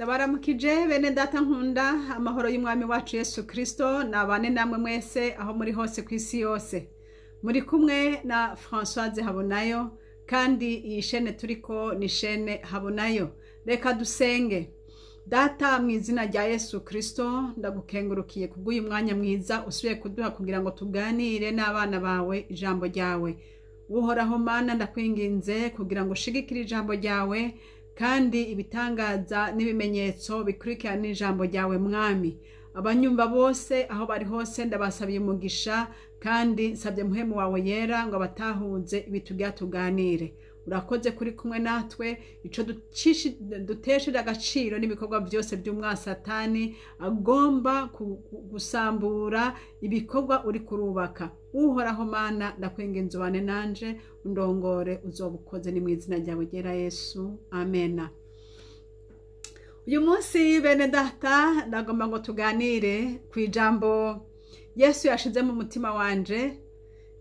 Ndabaramukije bene data nkunda, amahoro y'umwami wacu Yesu Kristo nabane namwe mwese aho muri hose ku isi yose. Muri kumwe na Françoise Habonayo, kandi iyi shene turiko ni shene Habonayo. Reka dusenge. Data, mu izina rya Yesu Kristo, ndagukengurukiye kubw'uyu mwanya mwiza usubiye kuduha kugira ngo tuganire n'abana bawe ijambo ryawe. Uhoraho Mana, ndakwinginze kugira ngo ushigikire ijambo ryawe kandi ibitangaza n'ibimenyetso bikurikirana n'ijambo ryawe. Mwami, abanyumva bose aho bari hose ndabasabiye umugisha, kandi nsabye muhemu wawe yera ngo abatahuze ibitugira tuganire. Urakoze kuri kumwe natwe. Ico dutesheje agaciro n'ibikorwa byose by'umwasatani agomba gusambura ibikorwa uri kurubaka. Uhoraho Mana, ndakwinginze ubane nanje, undongore, uzoba ukoze. Ni mu izina ryawe ryera Yesu, amena. Uyu munsi, bene data, ndagomba ngo tuganire ku ijambo Yesu yashize mu mutima wanje,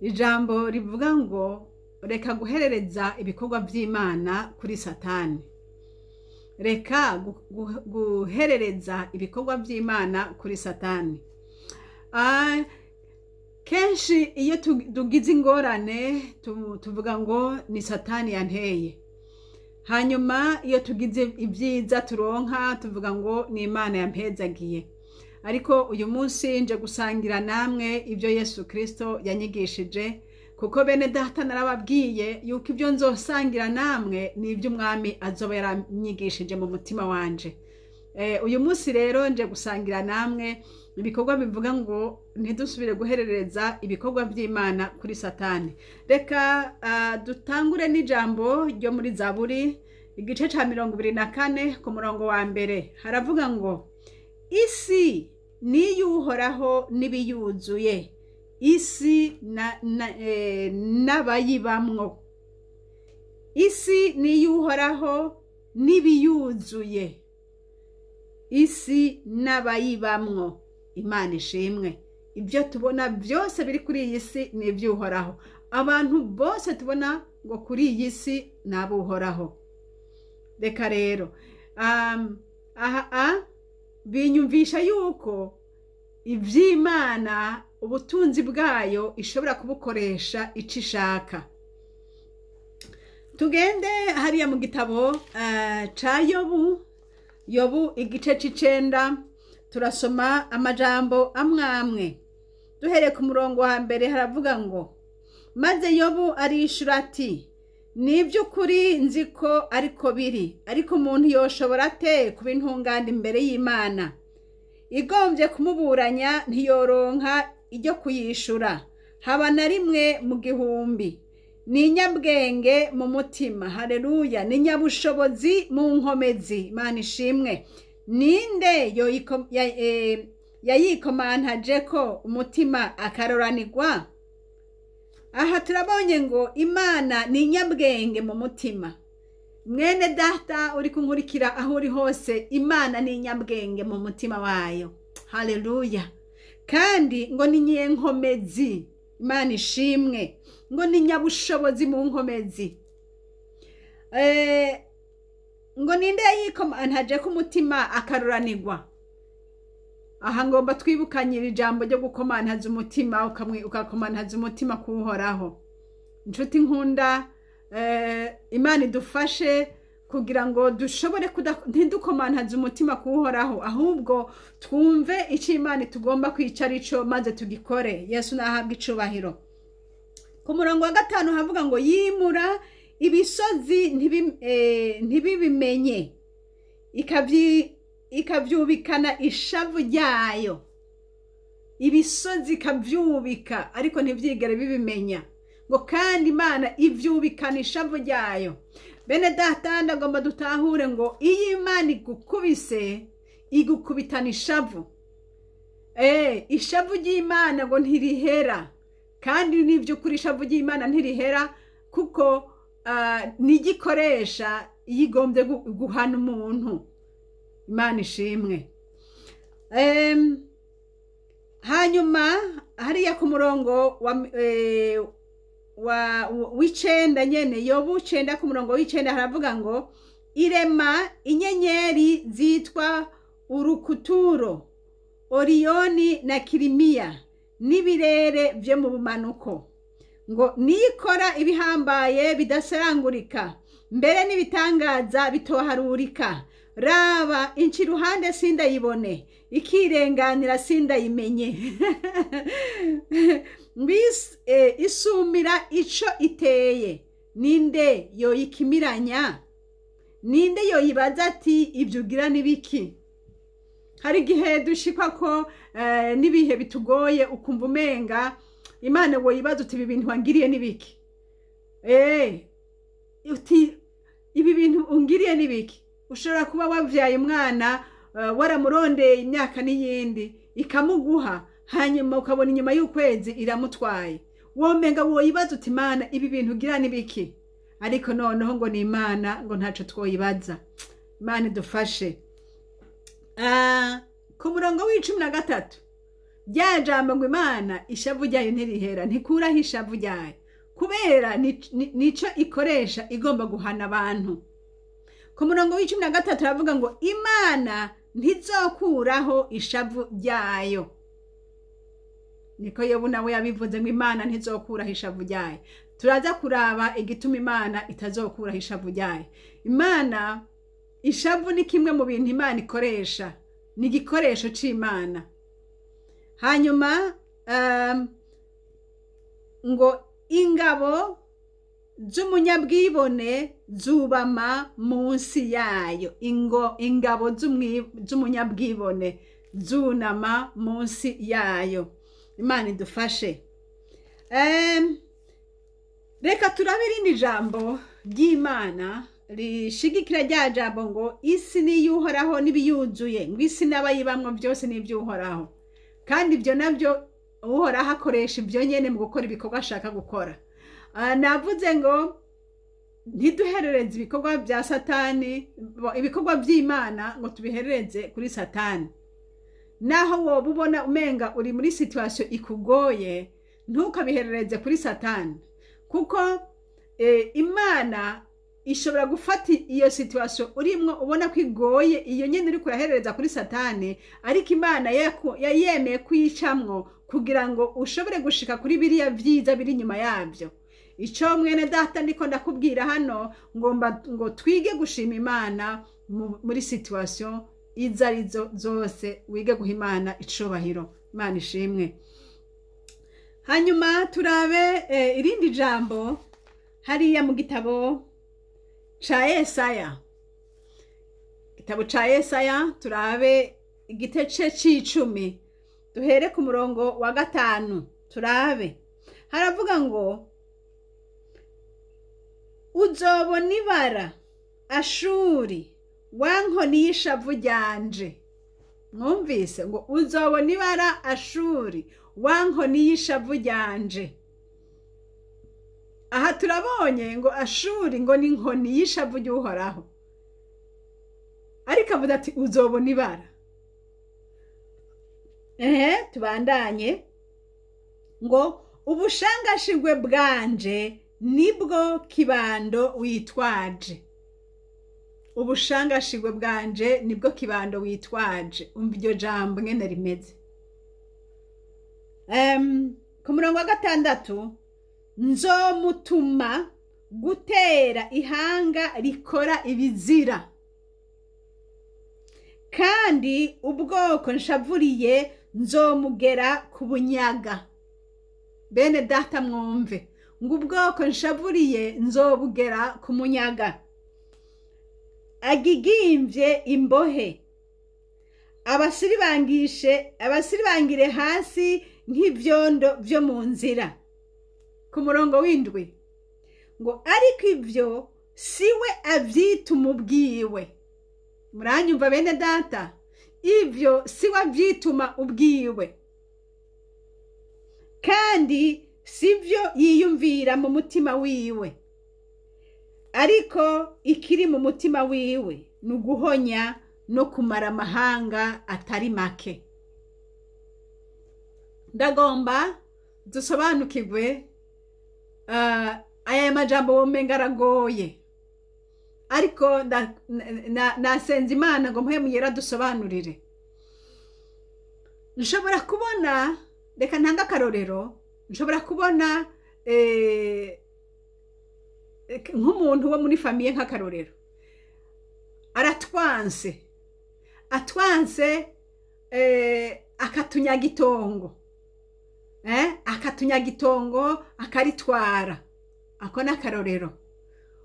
ijambo rivuga ngo reka guherereza ibikorwa by'Imana kuri Satani. Reka guherereza ibikorwa by'Imana kuri Satani. Kenshi iyo tugize ingorane tuvuga ngo ni Satani yanteye, hanyuma iyo tugize ibyiza turonka tuvuga ngo ni Imana yampezagiye. Ariko uyu munsi nje gusangira namwe ibyo Yesu Kristo yanyigishije, kuko bene data narababwiye yuko ibyo nzosangira namwe ni iby'umwami azoba yaranyigishije mu mutima wanje. Uyu munsi rero nje gusangira namwe ibikorwa bivuga ngo ntidusubire guherereza ibikorwa by'Imana kuri Satani. Reka dutangure n'ijambo ryo muri Zaburi, igice ca 24, ku murongo wa mbere. Haravuga ngo isi niy'Uhoraho n'ibiyuzuye, isi n'abayibamwo. Isi niy'Uhoraho n'ibiyuzuye, isi n'abayibamwo. Imana ishimwe. Ibyo tubona byose biri kuri iyi si ni iby'Uhoraho. Abantu bose tubona ngo kuri iyi si ni ab'Uhoraho. Reka rero aha binyumvisha yuko iby'Imana, ubutunzi bwayo, ishobora kubukoresha icyo ishaka. Tugende hariya mu gitabo ca Yobu, Yobu igice c'icenda, turasoma amajambo amwe amwe duhereye ku murongo wa mbere. Haravuga ngo maze Yobu arishura ati: "Ni iby'ukuri nzi ko ariko biri, ariko umuntu yoshobora ate kuba intungane imbere y'Imana? Igombye kumuburanya ntiyoronka iryo kuyishura, haba na rimwe mu gihumbi. Ni inyabwenge mu mutima, haleluya, ni inyabushobozi mu nkomezi." Imana ishimwe. Ninde yayikomantaje ko umutima akaroranirwa? Aha turabonye ngo Imana ni inyabwenge mu mutima. Mwene data uri kunkurikira aho uri hose, Imana ni inyabwenge mu mutima wayo, haleluya. Kandi ngo ni nyenkomezi, Imana ishimwe, ngo ni nyabushobozi mu nkomezi. Ngo ninde yayikomantaje ko umutima akaruranirwa? Aha ngomba twibukanyira ijambo ryo gukomantaza umutima, ukakomantaza umutima kuwuhoraho. Inshuti nkunda, Imana idufashe kugira ngo dushobore ntidukomantaze umutima kuwuhoraho, ahubwo twumve icyo Imana tugomba kwicara ico, maze tugikore. Yesu nahabwa icubahiro. Ku murongo wa gatanu havuga ngo yimura ibisozi ntibibimenye, ikabyubikana ishavu ryayo. Ibisozi ikabyubika ariko ntibyigere bibimenya, ngo kandi Imana ibyubikana ishavu ryayo. Bene data, ndagomba dutahure ngo iyo Imana igukubise, igukubitana ishavu. Ishavu ry'Imana ngo ntirihera, kandi n'iby'ukuri ishavu ry'Imana ntirihera, kuko nigikoresha iyo igombye guhana umuntu. Imana ishimwe. Hanyuma hariya ku murongo w'icenda nyene, Yobu 9 ku murongo w'icenda, haravuga ngo irema inyenyeri zitwa Arukuturo, Oriyoni na Kirimiya n'ibirere byo mu bumanuko. Ngo nikora ibihambaye bidasarangurika, mbere n'ibitangaza bitoharurika. Raba inci iruhande sindayibone, ikirenganira sindayimenye. Isumira ico iteye, ninde yoyikimiranya? Ninde yoyibaza ati ibyo ugira n'ibiki? Hari igihe dushikwa ko n'ibihe bitugoye, ukumva umenga Imana woyibaza uti ibi bintu wangiriye n'ibiki? Uti ibi bintu ungiriye n'ibiki? Ushobora kuba wabyaye umwana, waramurondeye imyaka n'iyindi, ikamuguha, hanyuma ukabona inyuma y'ukwezi iramutwaye. Womenga woyibaza uti Imana ibi bintu ugira n'ibiki? Ariko noneho ngo ni Imana, ngo ntaco twoyibaza. Imana idufashe. Ku murongo wa 13, rya jambo ngo Imana ishavu ryayo ntirihera, ntikuraho ishavu ryayo, kubera nico ikoresha igomba guhana abantu. Ku murongo wa 13 aravuga ngo Imana ntizokuraho ishavu ryayo. Niko Yobu nawe yabivuze ngo Imana ntizokuraho ishavu ryayo. Turaza kuraba igituma Imana itazokuraho ishavu ryayo. Imana, ishavu ni kimwe mu bintu Imana ikoresha, ni igikoresho c'Imana. Hanyuma ngo ingabo z'umunyabwibone zubama munsi yayo. Ingabo z'umunyabwibone zunama munsi yayo. Imana idufashe. Reka turabe irindi jambo ry'Imana rishigikira rya jambo ngo isi n'iy'Uhoraho n'ibiyuzuye, ngo isi n'abayibamwo byose n'iby'Uhoraho. Kandi ibyo nabyo Uhoraho akoresha ibyo nyene mu gukora ibikorwa ashaka gukora. Navuze ngo ntiduherereze ibikorwa bya Satani, ibikorwa by'Imana ngo tubiherereze kuri Satani. Naho woba ubona umenga uri muri situation ikugoye, ntukabiherereze kuri Satani, kuko Imana ishobora gufata iyo situation urimwo ubona ko igoye, iyo nyene uriko uraherereza kuri Satani, ariko Imana yayemeye kuyicamwo kugira ngo ushobore gushika kuri biriya vyiza biri inyuma yabyo. Ico mwene data ndiko ndakubwira hano, ngomba ngo twige gushima Imana muri situation izo arizo zose, wige guha Imana icubahiro. Imana ishimwe. Hanyuma turabe irindi jambo hariya mu gitabo ca Yesaya. Igitabo ca Yesaya, turabe igice c'10, duhere ku murongo wa 5, turabe. Haravuga ngo uzobona ibara, Ashuri, wa nkoni y'ishavu ryanje. Mwumvise ngo uzobona ibara, Ashuri, wa nkoni y'ishavu ryanje. Aha turabonye ngo Ashuri ngo ni inkoni y'ishavu ry'Uhoraho, ariko avuga ati uzobona ibara. Tubandanye ngo ubushangashigwe bwanje nibwo kibando witwaje. Ubushangashigwe bwanje nibwo kibando witwaje. Umva iryo jambo ngene rimeze. Ku murongo wa 6, nzomutuma gutera ihanga rikora ibizira, kandi ubwoko nshavuriye nzomugera ku bunyaga. Bene data mwumve ngo ubwoko nshavuriye nzobugera ku munyaga. Agigimvye imbohe, abasiribangire hasi nk'ivyondo vyo mu nzira. Ku murongo wa 7 ngo ariko ivyo siwe avyituma ubwiwe. Muranyumva bene data? Ivyo siwe avyituma ubwiwe, kandi sivyo yiyumvira mu mutima wiwe, ariko ikiri mu mutima wiwe ni uguhonya no kumara amahanga atari make. Ndagomba dusobanukirwe aya majambo womenga aragoye, ariko nasenze Imana ngo Mpwemu Yera dusobanurire. Nshobora kubona, reka ntanga akarorero, nshobora kubona nk'umuntu wo muri famille, nk'akarorero, aratwanse, atwanse, akatunyaga itongo, akatunyaga itongo akaritwara. Ako ni akarorero.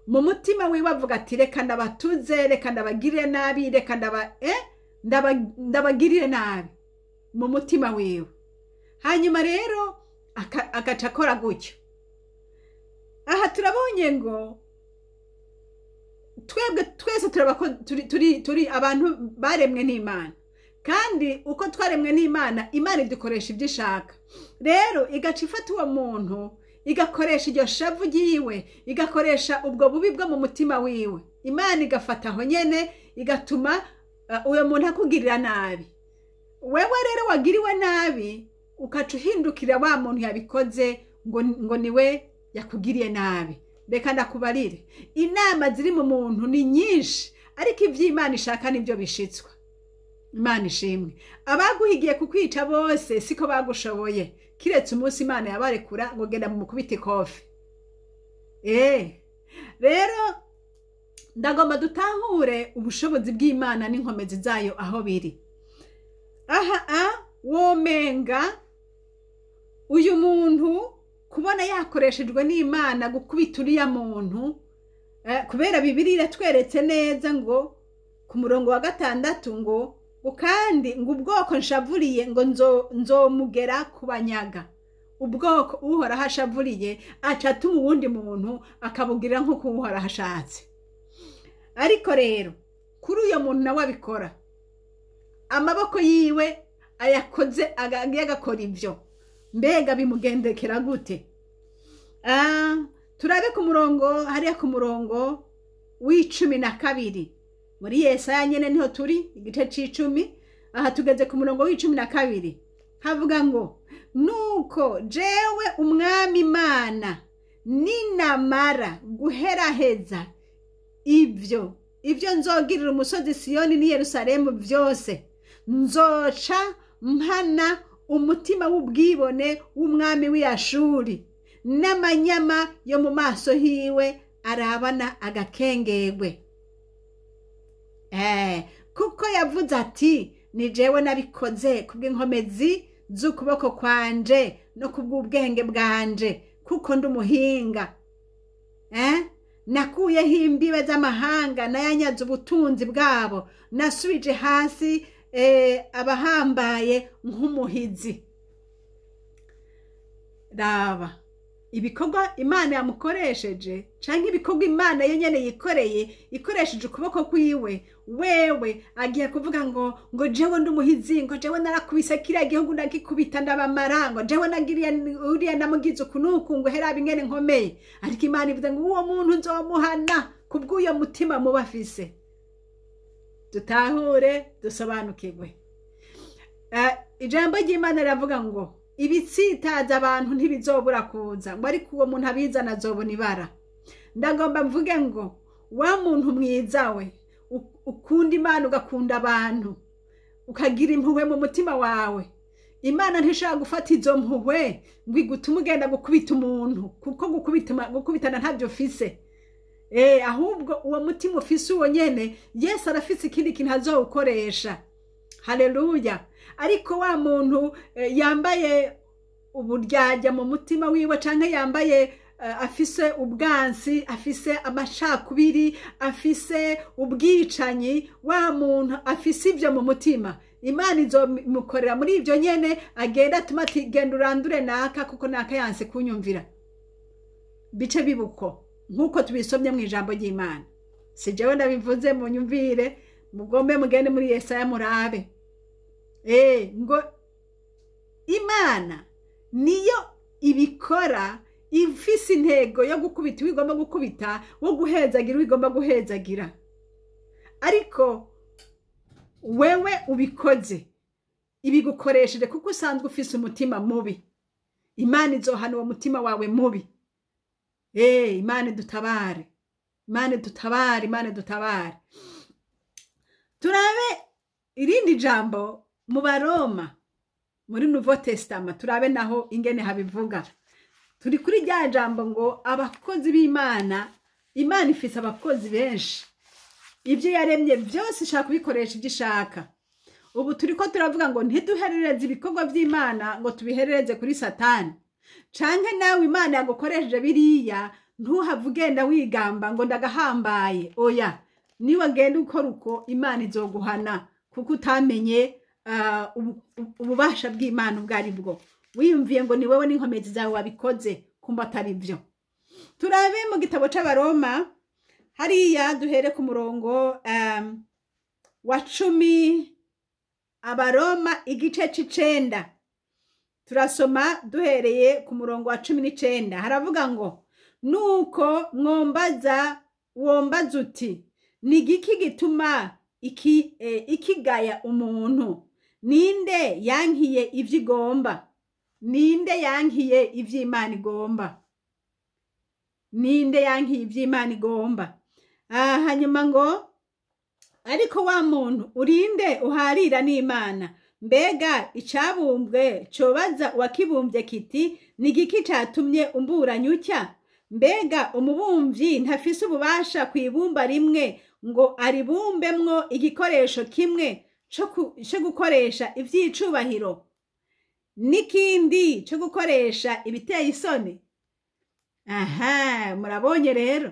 Mu mutima wiwe avuga ati: "Reka ndabatuze, reka ndabagirire nabi, reka ndabagirire nabi," mu mutima wiwe. Hanyuma rero agaca akora gutyo. Aha turabonye ngo twebwe twese turi abantu baremwe n'Imana, kandi uko twaremwe n'Imana, Imana idukoresha ibyo ishaka. Rero igaca ifata uwo muntu, igakoresha iryo shavu ryiwe, igakoresha ubwo bubi bwo mu mutima wiwe. Imana igafata aho nyene, igatuma uyo muntu akugirira nabi. Wewe rero wagiriwe nabi, ukaca uhindukira wa muntu yabikoze ngo niwe yakugiriye nabi. Reka ndakubarire, inama ziri mu muntu ni nyinshi, ariko iby'Imana ishaka nibyo bishitswa. Imana ishimwe. Abaguhigiye kukwica bose siko bagushoboye, kiretse umunsi Imana yabarekura ngo genda mu mukubita ikofi. Rero ndagomba dutahure ubushobozi bw'Imana n'inkomezi zayo aho biri. Aha a womenga uyu muntu kubona yakoreshejwe n'Imana gukubita uriya muntu, kubera Bibiliya iratweretse neza ngo ku murongo wa 6 ngo kandi ngo ubwoko nshavuriye ngo nzomugera kubanyaga. Ubwoko Uhoraho ashavuriye, aca atuma uwundi muntu akabugirira nk'uko Uhoraho ashatse. Ariko rero kuri uyo muntu nawe abikora, amaboko yiwe ayakoze, agiye agakora ibyo, mbega bimugendekera gute? Turabe ku murongo hariya, ku murongo w'12 muri Yesaya nyene niho turi, igice c'10. Aha tugeze ku murongo w'12, havuga ngo: "Nuko jewe Umwami Imana ninamara guheraheza ibyo nzogirira umusozi Siyoni n'i Yerusalemu byose, nzoca mpana umutima w'ubwibone w'umwami w'Iyashuri, n'amanyama yo mu maso hiwe arabana agakengegwe, kuko yavuze ati: 'Ni jewe nabikoze kubw'inkomezi z'ukuboko kwanje no kubw'ubwenge bwanje, kuko ndi umuhinga. Nakuyeho imbibe z'amahanga, nayanyaze ubutunzi bwabo, nasubije hasi abahambaye nk'umuhizi.'" Raba ibikorwa Imana yamukoresheje, canke ibikorwa Imana yo nyene yikoreye ikoresheje ukuboko kwiwe. Wewe agiye kuvuga ngo jewe ndi umuhizi, ngo jewe narakubise kiriya gihugu, ndagikubita ndabamara, ngo jewe nagiriye uriya, namugize uku n'uku, ngo hera ingene nkomeye. Ariko Imana ivuze ngo uwo muntu nzomuhana kubw'uyo mutima muba afise. Dutahure, dusobanukirwe. Ijambo ry'Imana riravuga ngo ibitsitaza abantu ntibizobura kuza, ngo ariko uwo muntu abizana azobona ibara. Ndagomba mvuge ngo wa muntu mwiza we ukunda Imana, ugakunda abantu, ukagira impuhwe mu mutima wawe, Imana ntishobora gufata izo mpuhwe ngo igutume ugenda gukubita umuntu, kuko gukubitana ntabyo ufise. Ahubwo uwo mutima ufise, uwo nyene Yesu arafise ikindi kintu azowukoresha. Haleluya! Ariko wa muntu yambaye uburyarya mu mutima wiwe, canke yambaye afise ubwansi, afise amacakubiri, afise ubwicanyi, wa muntu afise ivyo mu mutima, Imana izomukorera muri ivyo nyene, agenda atuma ati: "Genda urandure naka, kuko naka yanse kunyumvira." Bice bibuko nk'uko tubisomye mu ijambo ry'Imana. Si jewe ndabivuze, munyumvire, mugombe mugende muri Yesaya murabe. Ngo Imana niyo ibikora, ifise intego yo gukubita uwo igomba gukubita, wo guhezagira uwo igomba guhezagira. Ariko wewe ubikoze, ibigukoresheje kuko usanzwe ufise umutima mubi. Imana izohana uwo mutima wawe mubi. Imana idutabare, Imana idutabare, Imana idutabare. Turabe irindi jambo mu Baroma. Muri Nouveau Testament turabe naho ingene habivuga. Turi kuri rya jambo ngo abakozi b'Imana, Imana ifise abakozi benshi, ibyo yaremye byose ishaka kubikoresha ibyo ishaka. Ubu turiko turavuga ngo ntiduherereze ibikorwa by'Imana ngo tubiherereze kuri Satani. Canke nawe Imana yagukoresheje biriya, ntuhave ugenda wigamba ngo ndagahambaye. Oya, niba genda ukora uko, Imana izoguhana, kuko utamenye ububasha bw'Imana ubwo ari bwo. Wiyumviye ngo ni wewe n'inkomezi zawe wabikoze, kumba atari byo. Turabe mu gitabo c'Abaroma hariya, duhere ku murongo wa 10. Abaroma igice c'icenda, turasoma duhereye ku murongo wa 19. Haravuga ngo: "Nuko mwombaza, wombaza uti: 'Ni igiki gituma ikigaya umuntu? Ninde yankiye ivyo igomba?'" Ninde yankiye ivyo Imana igomba? Ninde yankiye ivyo Imana igomba? Hanyuma ngo: "Ariko wa muntu, urinde uharira n'Imana? Mbega icabumbwe cobaza uwakibumbye kiti: 'Ni igiki catumye umburanya utya?' Mbega umubumvyi ntafise ububasha ku ibumba rimwe ngo aribumbemwo igikoresho kimwe co gukoresha ivy'icubahiro, n'ikindi co gukoresha ibiteye isoni?" Aha murabonye rero,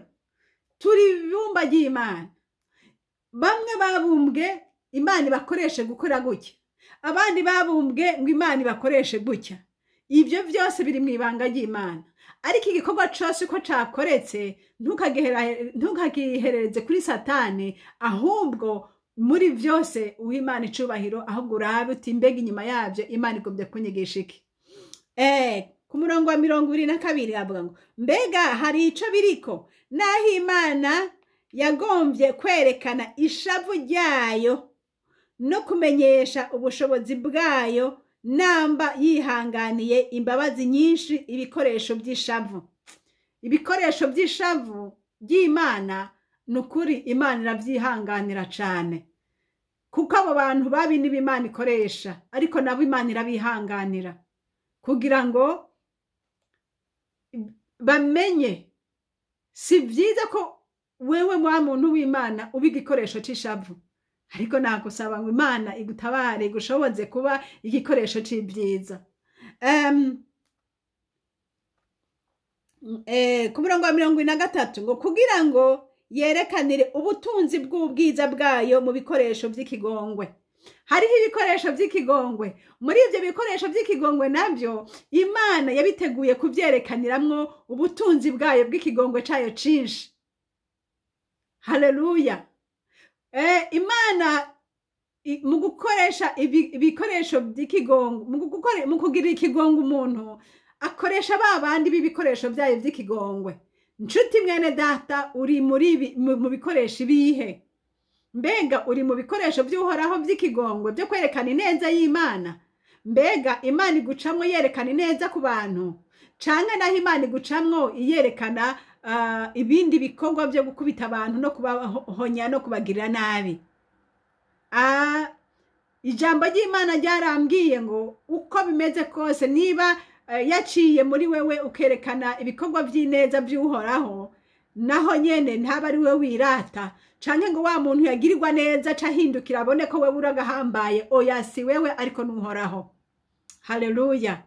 turi ibumba ry'Imana. Bamwe babumbwe Imana ibakoreshe gukora gutya, abandi babumbwe ngo Imana ibakoreshe gutya. Ibyo byose biri mu ibanga ry'Imana. Ariko igikorwa cose uko cakoretse, ntukagiherereze kuri Satani, ahubwo muri byose uha Imana icubahiro. Ahubwo urabe uti: "Mbega inyuma yabyo Imana igombye kunyigisha iki?" Ku murongo wa 22 avuga ngo: "Mbega hari ico biriko, naho Imana yagombye kwerekana ishavu ryayo no kumenyesha ubushobozi bwayo, namba yihanganiye imbabazi nyinshi ibikoresho by'ishavu?" Ibikoresho by'ishavu ry'Imana, ni ukuri Imana irabyihanganira cane, kuko abo bantu babi nibo Imana ikoresha, ariko nabo Imana irabihanganira kugira ngo bamenye. Si byiza ko wewe wa muntu w'Imana uba igikoresho c'ishavu, ariko nagusaba ngo Imana igutabare, igushoboze kuba igikoresho c'ibyiza. Ku murongo wa 43 ngo: "Kugira ngo yerekanire ubutunzi bw'ubwiza bwayo mu bikoresho by'ikigongwe." Hariho ibikoresho by'ikigongwe. Muri ibyo bikoresho by'ikigongwe nabyo Imana yabiteguye kubyerekaniramwo ubutunzi bwayo bw'ikigongwe cayo cinshi. Haleluya! Imana mu gukoresha ibikoresho by'ikigongwe, mu kugirira ikigongwe umuntu, akoresha ba bandi b'ibikoresho byayo by'ikigongwe. Nshuti mwene data, uri muri mu bikoresho ibihe? Mbega uri mu bikoresho by'Uhoraho by'ikigongwe byo kwerekana ineza y'Imana? Mbega Imana igucamwo yerekana ineza ku bantu, canke naho Imana igucamwo iyerekana ibindi bikorwa byo gukubita abantu no kubahonya no kubagirira nabi? Ijambo ry'Imana ryarambwiye ngo uko bimeze kose, niba yaciye muri wewe ukerekana ibikorwa by'ineza by'Uhoraho, naho nyene ntaba ari we wirata, canke ngo wa muntu yagirirwa neza cahindukira abone ko wewe uragahambaye. Oya, si wewe, ariko n'Uhoraho. Haleluya!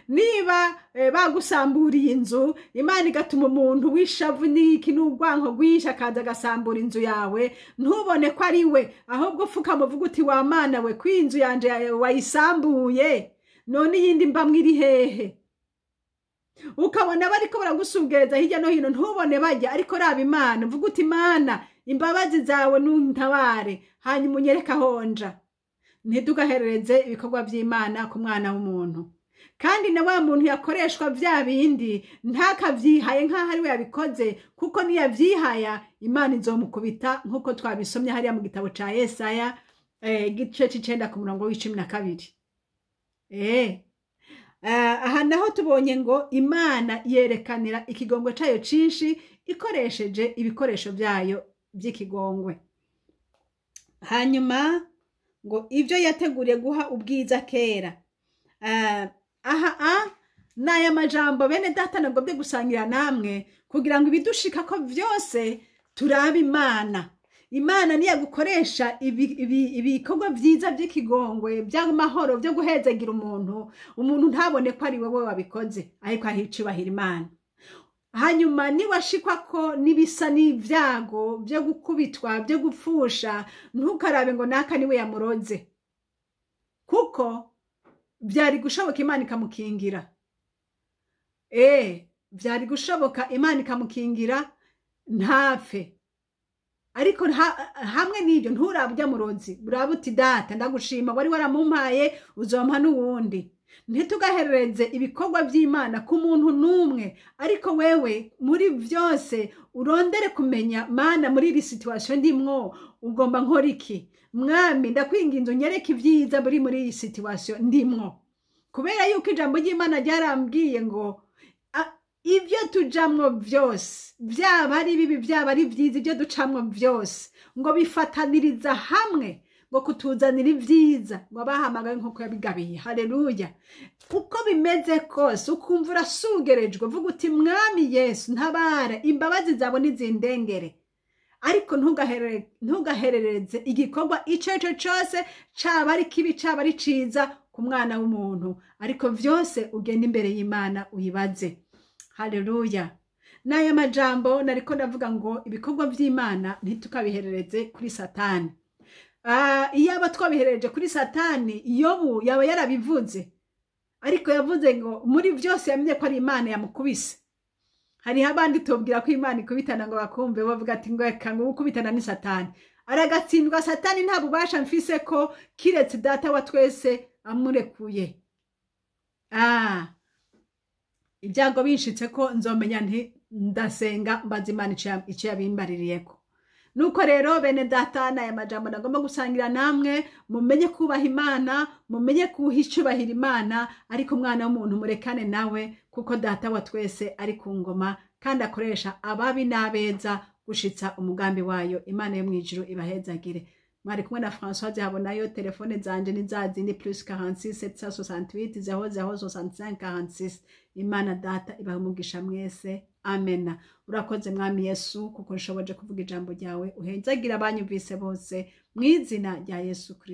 Niba bagusamburiye inzu, Imana igatuma umuntu w'ishavu n'iki n'urwanko rwinshi akaza agasambura inzu yawe, ntubone ko ari we, ahubwo upfukama uvuga uti: "Wa Mana we, ko inzu yanje wayisambuye, none iyindi mbamwe iri hehe?" Ukabona bariko baragusugereza hirya no hino, ntubone bajya, ariko raba Imana, uvuga uti: "Imana, imbabazi zawe nuntabare, hanyuma unyereke aho nja." Ntidugaherereze ibikorwa by'Imana ku mwana w'umuntu. Kandi na wa muntu yakoreshwa bya bindi ntakavyihaye nk'aho ari we yabikoze, kuko niyavyihaya Imana izomukubita, nk'uko twabisomye hariya mu gitabo ca Yesaya, igice c'icenda ku murongo w'12. Aha naho tubonye ngo Imana yerekanira ikigongwe cayo cinshi ikoresheje ibikoresho byayo by'ikigongwe. Hanyuma Ngo ibyo yateguriye guha ubwiza kera. Aha n'aya majambo, bene data, nagombe gusangira namwe kugira ngo ibidushika ko byose turabe Imana. Imana niyagukoresha ibikorwa byiza by'ikigongwe, by'amahoro, byo guhezagira umuntu, umuntu ntabone ko ari wowe wabikoze, ariko ahicubahira Imana. Hanyuma niwashikwa ko n'ibisa n'ibyago byo gukubitwa, byo gupfusha, ntukarabe ngo naka niwe yamuroze, kuko byari gushoboka Imana ikamukingira. Byari gushoboka Imana ikamukingira ntapfe. Ariko hamwe n'ibyo, nturabe ujya murozi, urabe uti: "Data, ndagushima, wari waramumpaye, uzompa n'uwundi." Ntitugaherereze ibikorwa by'Imana ku muntu n'umwe, ariko wewe muri byose urondere kumenya: "Mana, muri iri situation ndimwo ugomba nkora iki? Mwami, ndakwinginze unyereke ibyiza buri muri iyi situation ndimwo." Kubera yuko ijambo ry'Imana ryarambwiye ngo ibyo tujamwo byose, byaba ari bibi, byaba ari byiza, ibyo ducamwo byose ngo bifataniriza hamwe ngo kutuzanira ibyiza, ngo abahamagaye nk'uko yabigabiye. Haleluya! Uko bimeze kose, ukumva urasugerejwe, vuga uti: "Mwami Yesu, ntabara, imbabazi zawe nizindengere." Ariko ntugaherereze igikorwa icyo ari cyo cyose, caba ari kibi, caba ari ciza, ku mwana w'umuntu, ariko byose ugenda imbere y'Imana uyibaze. Haleluya! N'aya majambo nariko ndavuga ngo ibikorwa by'Imana ntitukabiherereze kuri Satani. Iyaba twabiherereje kuri Satani, Yobu yaba yarabivuze, ariko yavuze ngo muri byose yamenye ko ari Imana yamukubise. Hariho abandi tubwira ko Imana ikubitana ngo bakumve, bavuga ati ngo reka, ngo ukubitana ni Satani, aragatsindwa. Satani nta bubasha mfise ko kiretse Data wa twese amurekuye. Ibyago binshitse ko nzomenya nti ndasenga mbaza Imana icyo yabimbaririyeko. Nuko rero, bene data, n'aya majambo nagomba gusangira namwe. Mumenye kubaha Imana, mumenye kuha icubahira Imana, ariko umwana w'umuntu murekane nawe, kuko Data wa twese ari ku ngoma kandi akoresha ababi n'abeza gushitsa umugambi wayo. Imana yo mw'ijuru ibahezagire. Mwari kumwe na Françoise Habonayo. Telefone zanje ni za zindi: +46 768 00 65 46. Imana Data ibahe umugisha mwese. Amena. Urakoze, Mwami Yesu, kuko nshoboje kuvuga ijambo ryawe. Uhezagira abanyumvise bose mu izina rya Yesu Kristo.